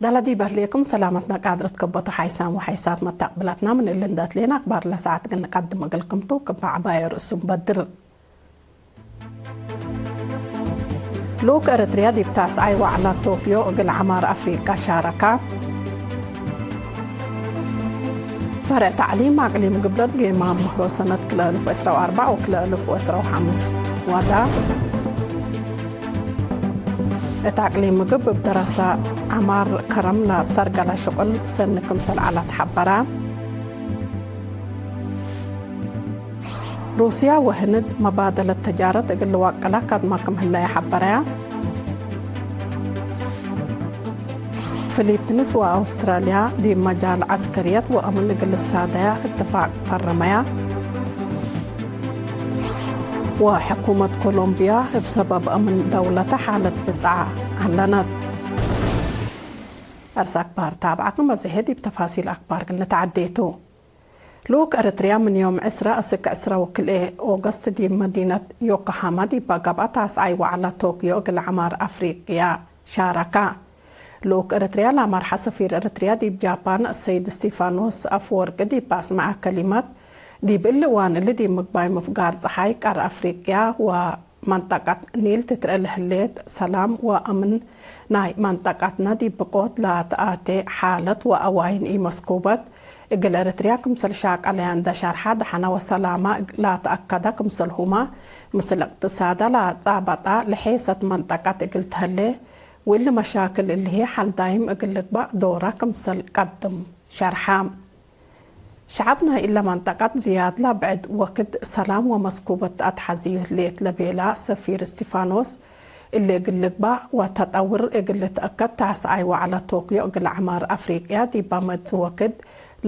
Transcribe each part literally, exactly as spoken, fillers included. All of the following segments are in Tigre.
ዳላ ዲብ ህሌኩም ሰላመትነ ቃድረት ከበቱ ሓይሳም ወሓይሳት መታቅብላትና ምን እሊ እንደ እትሌን አክባር ለሰዓት እግል ንቀድም እግልኩም ቱ ክም አዕባየ ርእሱም በድር። ልኡክ ኤረትርያ ዲብ ታስዓይ ዋዕላ ቶክዮ እግል ዐማር አፍሪቀ ሻረካ። ፈርዕ ተዕሊም አቅሊም ግብለት ጌማም ምህሮ ሰነት ክልኤ እልፍ ወዕስራ ወአርበዕ ወክልኤ እልፍ ወዕስራ ወሐምስ ወዳ። እት አቅሊም ምግብ እብ ደረሰ ዐማር ከረም ለሰርገለ ሽቁል ሰኒ ክምሰል ዐለ ተሐበረ። ሩስያ ወህንድ መባደለት ተጃረት እግል ልዋቅላ ከድመ ክም ህለየ ሐበረያ። ፊሊፒንስ ወአውስትራልያ ዲብ መጃል ዐስከርየት ወአምን እግል ልሳደያ እትፋቅ ፈረመያ። ወሕኩመት ኮሎምብያ እብ ሰበብ አምን ደውለተ ሓለት ብጽዓ ዐለነት። አርስ አክባር ታብዐ ክመ ዘሄ ዲብ ተፋሲል አክባር እግል ንትዐዴ ቱ። ልኡክ ኤረትርያ ምን ዮም ዕስራ እስክ ዕስራ ወክልኤ ኦገስት ዲብ መዲነት ዮኮሃማ ዲባ ገብአ ታስዓይ ወዕላ ቶክዮ እግል ዐማር አፍሪቅያ ሻረካ። ልኡክ ኤረትርያ ለአመርሐ ሰፊር ኤረትርያ ዲብ ጃፓን ሰይድ እስቲፋኖስ አፍወርቂ ዲብ አስመዐ ከሊመት፣ ዲብ እሊ እዋን እሊ ዲብ ምግባይ ምፍጋር ጸሓይ ቀር አፍሪቅያ ወ መንጠቀት ኒል ትትረኤ ለህሌት ሰላም ወአምን ናይ መንጠቀትነ ዲብ ብቆት ለተአቴ ሓለት ወአዋይን ኢመስኩበት እግል ኤረትርያ ክምሰል ሻቀለያ እንደ ሸርሐ፣ ደሐነ ወሰላመ ለተአከደ ክምሰልሁመ፣ ምስል እቅትሳደ ለጻበጠ ለሔሰት መንጠቀት እግል ተህሌ ወእሊ መሻክል እሊ ህዬ ሐል ዳይም እግል ልግበእ ዶረ ክምሰል ቀድም ሸርሐ። ሸዐብ ናይ እለ መንጠቀት ዝያድ ለብዕድ ወክድ ሰላም ወመስኩበት አትሐዝዩ ህሌት ለቤለ ሰፊር እስቲፋኖስ፣ እሊ እግል ልግባእ ወተጠውር እግል ልትአከድ ታስዓይ ወዕለ ቶክዮ እግል ዐማር አፍሪቅያ ዲብ መጽእ ወክድ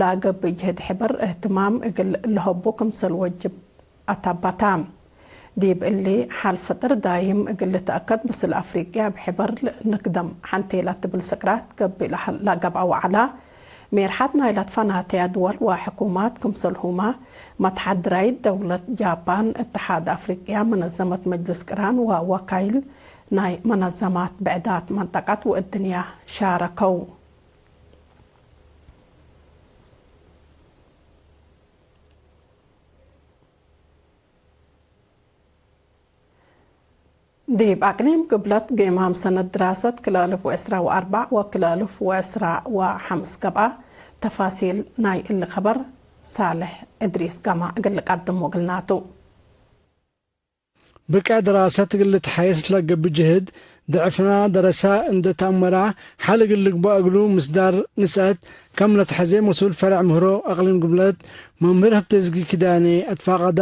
ለገብእ ጅህድ ሕበር እህትማም እግል ለሀቡ ክምሰል ወጅብ አተበተ። ዲብ እሊ፣ ሐል ፍጥር ዳይም እግል ልትአከድ፣ ምስል አፍሪቅያ እብ ሕበር ንክደም ሐንቴ ለትብል ስቅራት ገብእ ለገብአ ወዐላ፣ ሜርሐት ናይለ ትፈናተያ ድወል ወሕኩማት ክምሰልሁመ፣ መትሐድራይት ደውለት ጃፓን፣ እትሓድ አፍሪቅያ፣ መነዘመት መጅልስ ቅራን ወወካይል ናይ መነዘማት ብዕዳት መንጠቀት ወእድንያ ሻረከው። ዲብ አቅሊም ግብለት ጌማም ሰነት ድራሰት ክልኤ አልፍ ወዕስራ ወአርበዕ ወክልኤ አልፍ ወዕስራ ወሐምስ ገብአ። ተፋሲል ናይ እሊ ከበር ሳልሕ እድሪስ ጋማ እግል ልቀድም ወእግልናቱ። ብቅዕ ድራሰት እግል ልትሓየስ ለገብእ ጅህድ፣ ድዕፍና ደረሰ እንዴ ተአመረ፣ ሐል እግል ልግበእ እግሉ ምስዳር ንስአት ከም ለትሐዜ መስኡል ፈረዕ ምህሮ አቅሊም ግብለት መምህር ሀብተዝጊ ኪዳኔ አትፋቀዳ።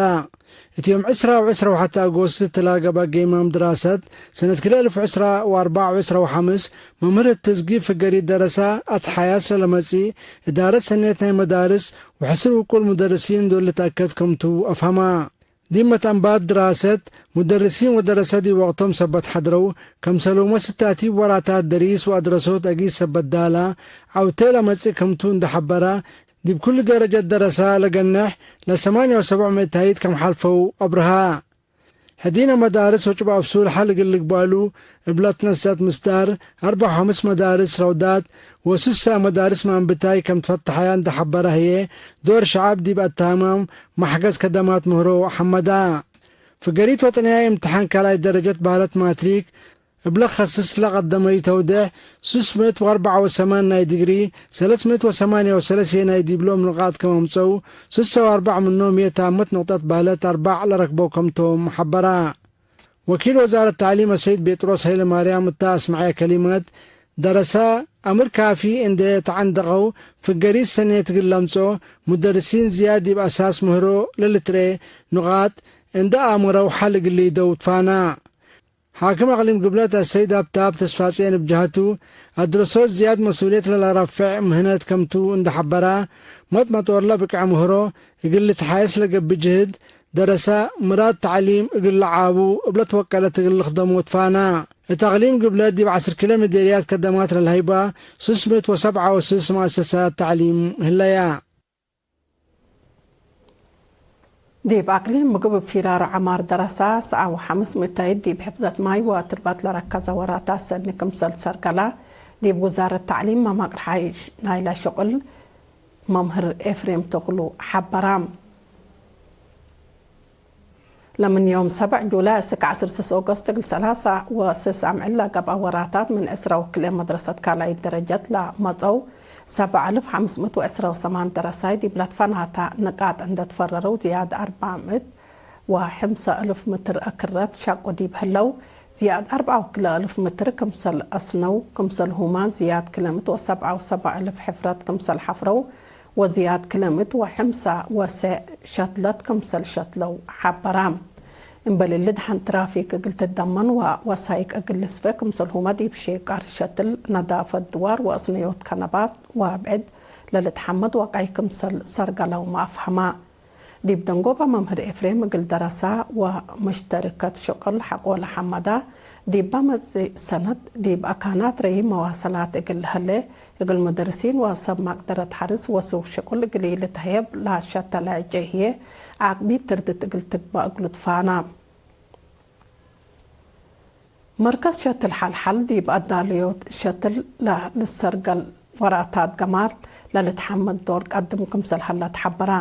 እት ዮም ዕስራ ወዕስራ ወሐተ አጎስት ለገብአ ጌማም ድራሰት ሰነት ክልኤ አልፍ ወዕስራ ወአርበዕ ወዕስራ ወሐምስ መምህር ሀብተዝጊ ፍገሪት ደረሰ አትሓያስ ለለመጽእ እዳረት ሰኔት ናይ መዳርስ ወሕስር ውቁል ሙደርሲን ዶል ልትአከድ ከምቱ አፍሀማ። ዲብ መትአንባት ድራሰት፣ ሙደርሲን ወደረሰ ዲብ ወቅቶም ሰበት ሐድረው፣ ከምሰሎመ ስታቲብ ወራታት ደሪስ ወአድረሶት አጊድ ሰበት ዳላ፣ ዐውቴ ለመጽእ ከምቱ እንዴ ሐበረ፣ ዲብ ኩሉ ደረጀት ደረሰ ለገንሕ ለሰማንያ ወሰብዕ ምእታይት ከም ሐልፈው አብርሃ። ሕዲነ መዳርስ ወጭባብ ሱል ሐል እግል ልግበአሉ እብ ለትነሰአት ምስዳር፣ አርበዕ ወሐምስ መዳርስ ረውዳት ወስሰ መዳርስ መአንብታይ ከም ትፈተሐያ እንዴ ሐበረ ህዬ፣ ዶር ሸዐብ ዲብ አተማም መሕገዝ ከደማት ምህሮ ሐመዳ። ፍገሪት ወጠንያይ እምትሓን ካልኣይ ደረጀት ባህለት ማትሪክ እብ ለከስስ ለቀደመዩ ተውዴሕ፣ ሱስ ምእት ወአርበዕ ወሰማን ናይ ዲግሪ፣ ሰለስ ምእት ወሰማንያ ወሰለስ ናይ ዲብሎም ንቃጥ ክም አምጸው፣ ሱስ ወአርበዕ ምኖም ህዬ ታመት ንቅጠት ባህለት አርበዕ ለረክበው ከምቶም ሐበራ። ወኪል ወዛረት ተዕሊም አሰይድ ቤጥሮስ ሀይለማርያም እተ አስመዐየ ከሊመት፣ ደረሰ አምር ካፊ እንዴ ተዐንደቀው፣ ፍገሪት ሰኔት እግል ለምጽኦ፣ ሙደርሲን ዝያድ ዲብ አሳስ ምህሮ ለልትርኤ ኑቃጥ እንዴ አመረው ሐል እግል ሊደው ትፋና። ሓክም አቅሊም ግብለት አሰይድ ሀብተአብ ተስፋጼን እብ ጀሀቱ፣ አድረሶት ዝያድ መስኡልየት ለለረፍዕ ምህነት ከምቱ እንዴ ሐበረ፣ መጥ መጦርለ ብቅዕ ምህሮ እግል ልትሓየስ ለገብእ ጅህድ፣ ደረሰ ምራድ ተዕሊም እግል ለዓቡ እብ ለትወቀለት እግል ልክደሞ ትፋና። እት አቅሊም ግብለት ዲብ ዐስር ክለ ምዴርያት ከደማት ለልሀይባ ሱስ ምእት ወሰብዓ ወስስ መአሰሳት ተዕሊም ህለያ። ዲብ አቅሊም ምግብ እብ ፊራሮ ዐማር ደረሳ፣ ሰዓ ወሐምስ ምእታይት ዲብ ሕፍዘት ማይ ወትርበት ለረከዘ ወራታት ሰኒ ክምሰል ሰርገላ፣ ዲብ ውዛረት ተዕሊም መማቅርሓይ ናይለ ሽቁል መምህር ኤፍሬም ተክሉ ሐበራ። ለምን ዮም ሰብዕ ጁላይ እስክ ዐስር ስስ ኦገስት እግል ሰላሳ ወስስ አምዕል ለገብአ ወራታት ምን ዕስራ ወክልኤ መድረሰት ካልኣይት ደረጀት ለመጸው ሰብዕ አልፍ ሐምስ ምእት ወዕስራ ወሰማን ደረሳይ ዲብ ለትፈናተ ንቃጥ እንደ ትፈረረው ዝያድ አርበዕ ምእት ወሐምሰ አልፍ ምትር አክረት ሸቁ ዲብ ህለው፣ ዝያድ አርበዕ ወክልኤ አልፍ ምትር ክምሰል አስነው፣ ክምሰልሁመ ዝያድ ክልኤ ምእት ወሰብዓ ወሰብዓ አልፍ ሕፍረት ክምሰል ሐፍረው፣ ወዝያድ ክልኤ ምእት ወሐምሳ ወሰዕ ሸትለት ክምሰል ሸትለው ሐበራ። እምበል እሊ ደሐን ትራፊክ እግል ትደመን ወወሳይቅ እግል ልስፈ ክምሰልሁመ ዲብ ሼቃር ሸትል፣ ነዳፈት ድዋር ወአስነዮት ከነባት ወአብዕድ ለልትሐመድ ወቀይ ክምሰል ሰርገለውመ አፍሀማ። ዲብ ደንጎበ መምህር ኤፍሬም እግል ደረሳ ወመሽተርከት ሽቅል ሐቆለ ሐመዳ፣ ዲበ መጽእ ሰነት ዲብ አካናት ረዪ መዋሰላት እግል ለሀሌ፣ እግል ሙደርሲን ወሰብ ማቅደረት ሐርስ ወሱቅ ሽቅል እግል ኢልትሀየብ ለሸተለ ዕጨይ ህዬ፣ ዓቅቢት ትርድት እግል ትግበእ እግሉ ትፋና። መርከዝ ሸትል ሐልሐል ዲብ አዳልዮት ሸትል ለልሰርገል ወራታት ገማር ለልትሐመድ ዶር ቀድም ክምሰል ሀለ ተሐበረ።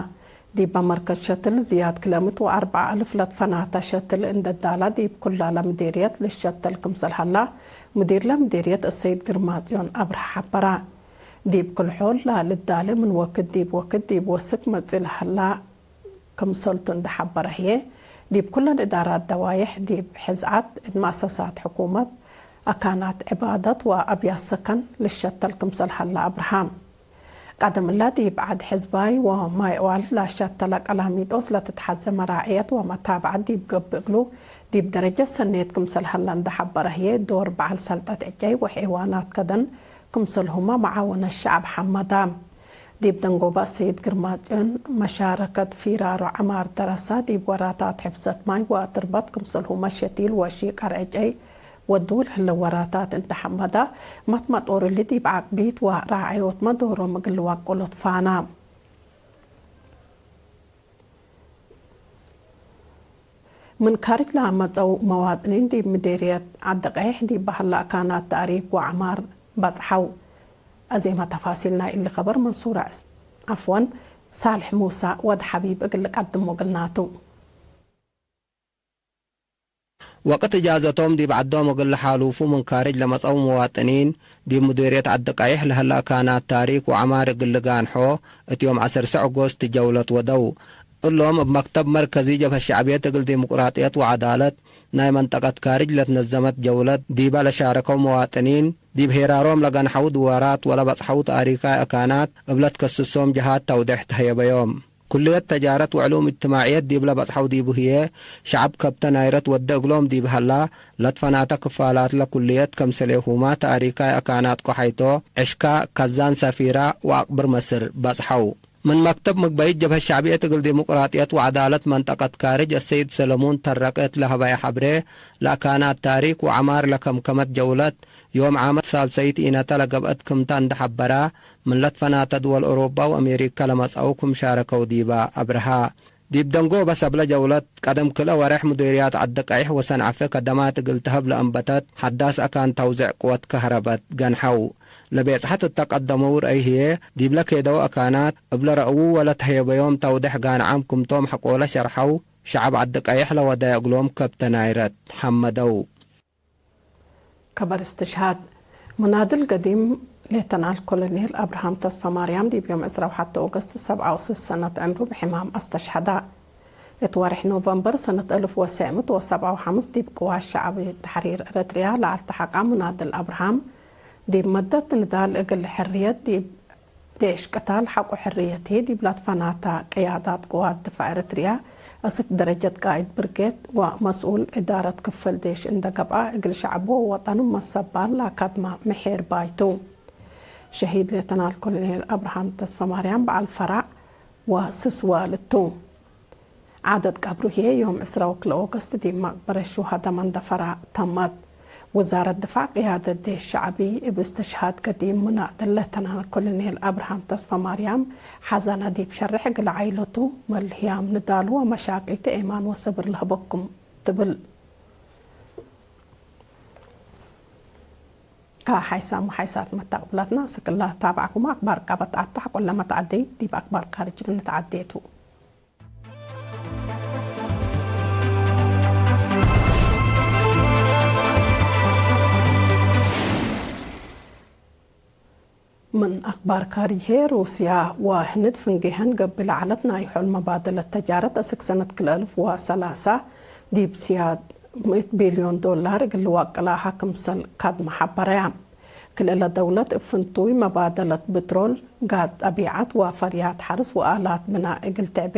ዲበ መርከዝ ሸትል ዝያድ ክልኤ ምእት ወአርበዓ አልፍ ለትፈናተ ሸትል እንደ ዳላ ዲብ ኩላ ለምዴርየት ልሸተል ክምሰል ሀላ፣ ሙዲር ለምዴርየት አሰይድ ግርማጽዮን አብርሃ ሐበረ። ዲብ ክል ሖል ለልዳሌ ምን ወክድ ዲብ ወክድ ዲብ ወስክ መጽእ ለሀላ ክምሰልቱ እንደ ሐበረ ህዬ፣ ዲብ ኩለን እዳራት ደዋዬሕ፣ ዲብ ሕዝዓት እት መአሰሳት ሕኩመት፣ አካናት ዕባደት ወአብያት ሰከን ልሸተል ክምሰል ሀለ አብርሃም። ቀደም እለ ዲብ ዐድ ሕዝባይ ወማይ ዐዋል ለሸተለ ቀላሚጦስ ለትትሐዜ መራዕየት ወመታብዐት ዲብ ገብእ እግሉ፣ ዲብ ደረጀት ሰኔት ክምሰል ሀለ እንደ ሐበረ ህዬ፣ ዶር በዐል ሰልጠት ዕጨይ ወሐይዋናት ከደን ክምሰልሁመ መዓውነት ሸዐብ ሐመዳ። ዲብ ደንጎበ አሰይድ ግርማጽዮን መሻረከት ፊራሮ ዐማር ደረሳ፣ ዲብ ወራታት ሕፍዘት ማይ ወአትርበት ክምሰልሁመ ሸቲል ወሺቀር ዕጨይ ወድውል ህለ ወራታት እንተ ሐመዳ፣ መትመጦር እሊ ዲብ ዓቅቢት ወራዐዮትመ ዶሮም እግል ልዋቅሎ ትፋና። ምን ካርጅ ለአመጸው መዋጥኒን ዲብ ምዴርየት ዐዲ ቀይሕ ዲብ በሀለ አካናት ተእሪክ ወዐማር በጽሐው። አዜመ ተፋሲል ናይ እሊ ከበር መንሱር ዐፍወን ሳልሕ ሙሳ ወድ ሐቢብ እግል ልቀድሞ እግልናቱ። ወቅት እጃዘቶም ዲብ ዐዶም እግል ለሓሉፉ ምን ካርጅ ለመጸው መዋጥኒን፣ ዲብ ሙዲርየት ዐዲ ቀይሕ ለሀለ አካናት ታሪክ ወዐማር እግል ልጋንሖ፣ እት ዮም ዐሰርሰ ኦጎስት ጀውለት ወደው። እሎም እብ መክተብ መርከዚ ጀብሀት ሸዕብየት እግል ዲሙቅራጥየት ወዐዳለት ናይ መንጠቀት ካርጅ ለትነዘመት ጀውለት ዲበ ለሻረከው መዋጥኒን፣ ዲብ ሄራሮም ለገንሐው ድዋራት ወለበጽሐው ታሪካይ አካናት እብ ለትከስሶም ጀሃት ተውዴሕ ተህየበዮም። ኩልየት ተጃረት ወዕሉም እጅትማዕየት ዲብለ በጽሐው ዲቡ ህዬ፣ ሸዐብ ከብተ ናይረት ወደ እግሎም ዲብ ሀላ፣ ለትፈናተ ክፋላትለ ኩልየት ከምሰሌሁመ ተእሪካይ አካናት ቆሓይቶ፣ ዕሽካ፣ ከዛን ሰፊራ ወአቅብር መስር በጽሐው። ምን መክተብ ምግበይት ጀብሀት ሸዕብየት እግል ዲሙቅራጥየት ወዐዳለት መንጠቀት ካርጅ አሰይድ ሰለሙን ተረቀ እት ለሀበየ ሐብሬ፣ ለአካናት ታሪክ ወዐማር ለከምከመት ጀውለት፣ ዮም ዓመት ሳልሰይት ኢነተ ለገብአት ክምተ እንደ ሐበራ፣ ምን ለትፈናተ ድወል ኦሮባ ወአሜሪከ ለመጽአው ክም ሻረከው ዲበ አብርሃ። ዲብ ደንጎበ ሰብለ ጀውለት፣ ቀደም ክልኤ ወሬሕ ሙዲርያት ዐዲ ቀይሕ ወሰንዐፌ ከደማት እግል ተሀብ ለአንበተት ሐዳስ አካን ተውዜዕ ቅወት ከህረበት ገንሐው። ለቤጽሐት እተ ቀደመው ርአይ ህዬ፣ ዲብለ ኬደው አካናት እብ ለረአዉ ወለተህየበዮም ተውዴሕ ጋንዓም ክምቶም ሐቆለ ሸርሐው፣ ሸዐብ ዐዲ ቀይሕ ለወደየ እግሎም ከብተ ናይረት ሐመደው። ከበር እስትሽሃድ። ሙናድል ገዲም ሌተናል ኮሎኔል አብርሃም ተስፋማርያም ዲብ ዮም ዕስራ ወሐተ ኦገስት ሰብዓ ወስስ ሰነት ዕምሩ ብሕማም አስተሽሀደ። እት ወርሕ ኖቨምበር ሰነት አልፍ ወሰዕ ምእት ወሰብዓ ወሐምስ ዲብ ቅዋት ሸዕብ ተሕሪር ኤረትርያ ለአልተሐቀ ሙናድል አብርሃም፣ ዲብ መደት ንዳል እግል ሕርየት ዲብ ዴሽ ቅታል ሐቆ ሕርየት ህዬ ዲብ ለትፈናተ ቅያዳት ቅዋት ድፋዕ ኤረትርያ፣ እስክ ደረጀት ቃእድ ብርጌድ ወመስኡል እዳረት ክፍል ዴሽ እንደ ገብአ፣ እግል ሸዐቡ ወወጠኑ መሰባል ለአካድመ ምሒር ባይቱ። ሸሂድ ሌተናል ኮሎኔል አብርሃም ተስፈማርያም በዐል ፈራዕ ወስስ ዋልድ ቱ። ዓደት ቀብሩ ህዬ ዮም ዕስራ ወክልኤ ኦገስት ዲብ መቅበረት ሹሀደ መንደፈራ ተመት። ውዛረት ድፋዕ ቅያደት ዴሽ ሸዕቢ እብ እስትሽሃድ ገዲም ሙናድል ሌተናል ኮሎኔል አብርሃም ተስፈማርያም ሐዘነ ዲብ ሸሬሕ እግል ዓኢለቱ መልህያም ንዳሉ ወመሻቂቲ ኤማን ወሰብር ለህበኩም ትብል። ከሓይሳም ወሓይሳት መተቅብላትና፣ እስክላ ታብዕኩመ አክባር ቃበት አቶ ሐቆለ መትዐደይ ዲብ አክባር ካርጅ ምን ንትዐዴ ቱ። ምን አክባር ካርጅ ህዬ፣ ሩስያ ወህንድ ፍንጌሀን ገብእ ለዐለት ናይ ሖል መባደለት ተጃረት፣ አስክ ሰነት ክልኤ አልፍ ወሰላሳ ዲብ ስያድ ምእት ቢልዮን ዶላር እግል ልዋቅላሃ ክምሰል ካድመ ሐበረያ። ክልኤለ ደውለት እብ ፍንቱይ መባደለት ብትሮል፣ ጋዝ ጠቢዐት ወፈርያት ሐርስ ወአላት ብናእ እግል ትዕቤ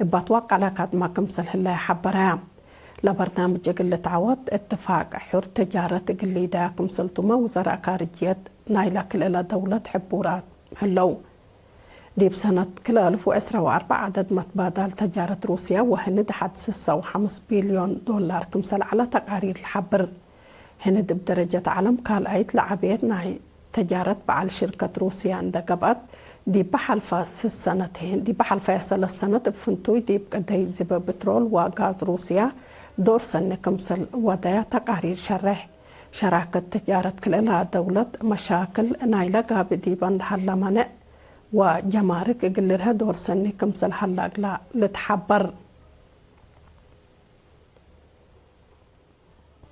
እባ ትዋቀለ ካድመ ክምሰል ህለ ሐበረያ። ለበርናምጅ እግል ልትዐወት እትፋቅ ሑር ተጃረት እግል ሊደያ ክምሰልቱመ ውዘራእ ካርጅየት ናይለ ክልኤለ ደውለት ሕቡራት ህለው። ዲብ ሰነት ክልኤ አልፍ ወዕስራ ወአርበዕ ዐደድ መትባዳል ተጃረት ሩስያ ወህንድ ሐድ ስሳ ወሐምስ ቢልዮን ዶላር ክምሰል ዐለ ተቃሪር ለሐብር። ህንድ እብ ደረጀት ዐለም ካልኣይት ለዐቤት ናይ ተጃረት በዐል ሽርከት ሩስያ እንደ ገብአት፣ ዲበ ሐልፈ ስስ ሰነት፣ ዲበ ሐልፈየ ሰለስ ሰነት እብ ፍንቱይ ዲብ ቅደይ ዝበ ብትሮል ወጋዝ ሩስያ ዶር ሰኒ ክምሰል ወደያ ተቃሪር ሸሬሕ። ሸራከት ተጃረት ክልኤ ደውለት መሻክል ናይለ ጋብእ ዲበ እንደ ሀለ መኔዕ ወጀማርክ እግል ልርሀ ዶር ሰኒ ክምሰል ሀለ እግላ ልትሐበር።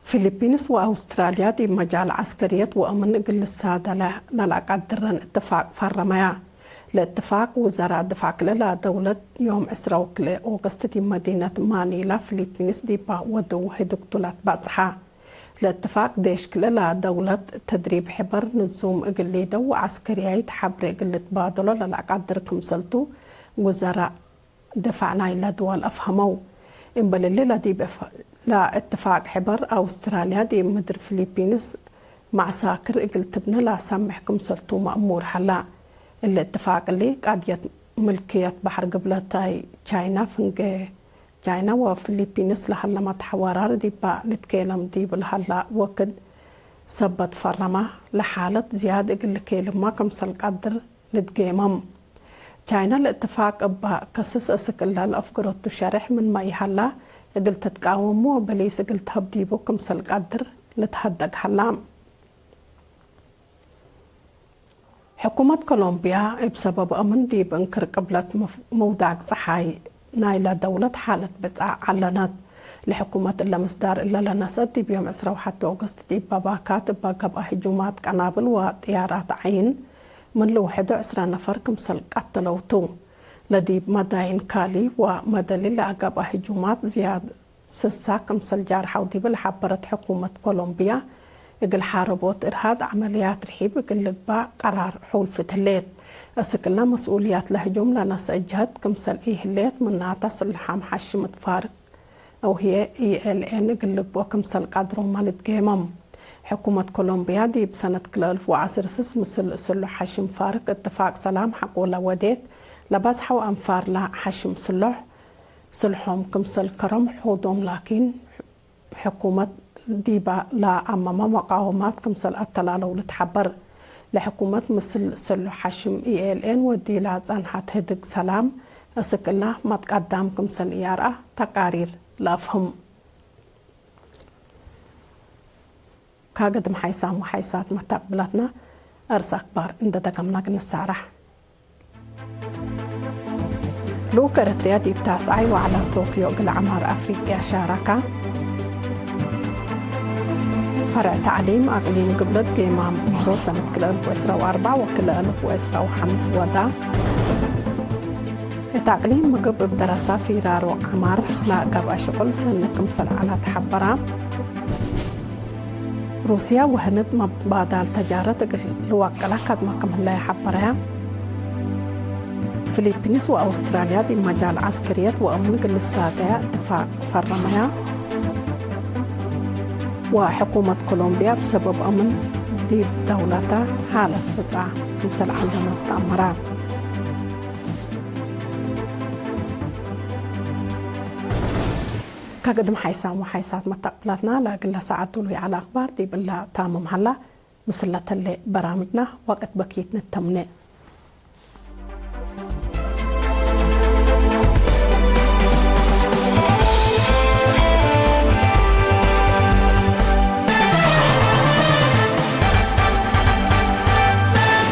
ፊሊፒንስ ወአውስትራልያ ዲብ መጃል ዐስከርየት ወአምን እግል ልሳደለ ለለአቀድረን እትፋቅ ፈረመያ። ለእትፋቅ ውዘራእ ድፋዕ ክልኤ ደውለት ዮም ዕስራ ወክልኤ ኦገስት ዲብ መዲነት ማኒላ ፊሊፒንስ ዲባ ወድው ህድግቱ ለትበጽሐ። ለእትፋቅ ዴሽ ክልኤ ደውለት ተድሪብ ሕበር ንዙም እግል ሊደው ወዐስከርያይት ሐብሬ እግል ልትባደሎ ለለአቀድር ክምሰልቱ ውዘራእ ድፋዕ ናይለ ድወል አፍሀመው። እምበል እሊ ለዲብ እፍ-፣ ለእትፋቅ ሕበር አውስትራልያ ዲብ ምድር ፊሊፒንስ መዐሳክር እግል ትብነ ለአሳምሕ ክምሰልቱ መእሙር ሀላ። እሊ እትፋቅ እሊ ቃድየት ምልክየት በሐር ግብለታይ ቻይና ፍንጌ ቻይና ወፊሊፒንስ ለሀለ መትሐወራር ዲባ ልትኬለም ዲብ ለሀላ ወክድ ሰበት ፈረማ። ለሓለት ዝያድ እግል ልኬልማ ክምሰል ቀድር ልትጌመም። ቻይና ለእትፋቅ እባ ከስስ እስክ እላ ለአፍግረቱ ሸሬሕ ምንመ ኢሀላ፣ እግል ትትቃወም ወበሊስ እግል ተሀብ ዲቡ ክምሰል ቀድር ልትሀደግ ሀላ። ሕኩመት ኮሎምቢያ እብ ሰበብ አምን ዲብ እንክር ቅብለት ምፍ-፣ ምውዳቅ ጸሓይ ናይለ ደውለት ሓለት ብጻእ ዐለነት። ለሕኩመት እለ ምስዳር እለ ለነሰአት ዲብ ዮም ዕስራ ወሐቴ ኦገስት ዲብ ባካት እበ ገብአ ህጁማት ቀናብል ወጥያራት ዐይን ምን ልውሕዱ ዕስራ ነፈር ክምሰል ቀትለው ቱ። ለዲብ መዳይን ካሊ ወመደሊ ለአገብአ ህጁማት ዝያድ ስሳ ክምሰል ጃርሐው ዲብ ለሐበረት ሕኩመት ኮሎምቢያ፣ እግል ሓረቦት እርሃድ ዐመልያት ርሒብ እግል ልግባእ ቀራር ሑልፍት ህሌት። እስክለ መስኡልያት ለህጁም ለነስአ ጀህት ክምሰል ኢህሌት፣ ምናተ ስሉሓም ሐሽም ትፋርቅ አው ህዬ ኢ ኤል ኤን እግል ልግብኦ ክምሰል ቀድሮመ ልትጌመም። ሕኩመት ኮሎምቢያ ዲብ ሰነት ክልኤ አልፍ ወዐስር ስስ ምስል ስሉሕ ሐሽም ፋርቅ እትፋቅ ሰላም ሐቆ ለወዴት፣ ለበዝሐው አንፋር ለሐሽም ስሉሕ፣ ስልሖም ክምሰል ከረም ሖዶም ላኪን፣ ሕኩመት ዲበ ለአመመ መቃወማት ክምሰል አተላለው ልትሐበር። ለሕኩመት ምስል ስሉሕ ሐሽም ኢ ኤል ኤን ወዲላ ጸንሐት ህድግ ሰላም እስክ እላ መትቀዳም ክምሰል ኢአርአ ተቃሪር ለአፍህም። ካገድም ሓይሳም ወሓይሳት መተቅብላትና አርስ አክባር እንደ ደገምና ግንሳራሕ። ልኡክ ኤረትርያ ዲብ ታስዓይ ወዕላ ቶክዮ እግል ዐማር አፍሪቅያ ሻረካ። ፈርዕ ተዕሊም አቅሊም ግብለት ጌማም ምህሮ ሰነት ክልኤ አልፍ ወዕስራ ወአርበዕ ወክልኤ አልፍ ወዕስራ ወሐምስ ወዳ። እት አቅሊም ምግብ እብ ደረሳ ፊራሮ ዐማር ለገብአ ሽቁል ሰኒ ክምሰል ዐላ ተሐበራ። ሩስያ ወህንድ መባዳል ተጃረት እግል ልዋቀላ ካድመ ክም ህለየ ሐበረያ። ፊሊፒንስ ወአውስትራልያ ዲብ መጃል ዐስክርየት ወአምን እግል ልሳደያ እትፋቅ ፈረመያ። ወሕኩመት ኮሎምቢያ እብ ሰበብ አምን ዲብ ደውለተ ሓለት ብጻ ክምሰል ዐለነት ተአመራ። ከግድም ሓይሳም ወሓይሳት መተቅብላትና ለእግለ ሰዓት ዱሉይ ዐለ አክባር ዲብ እለ ታምም ሀላ። ምስለ ተሌ በራምጅና ወቅት በኪት ንተምኔ።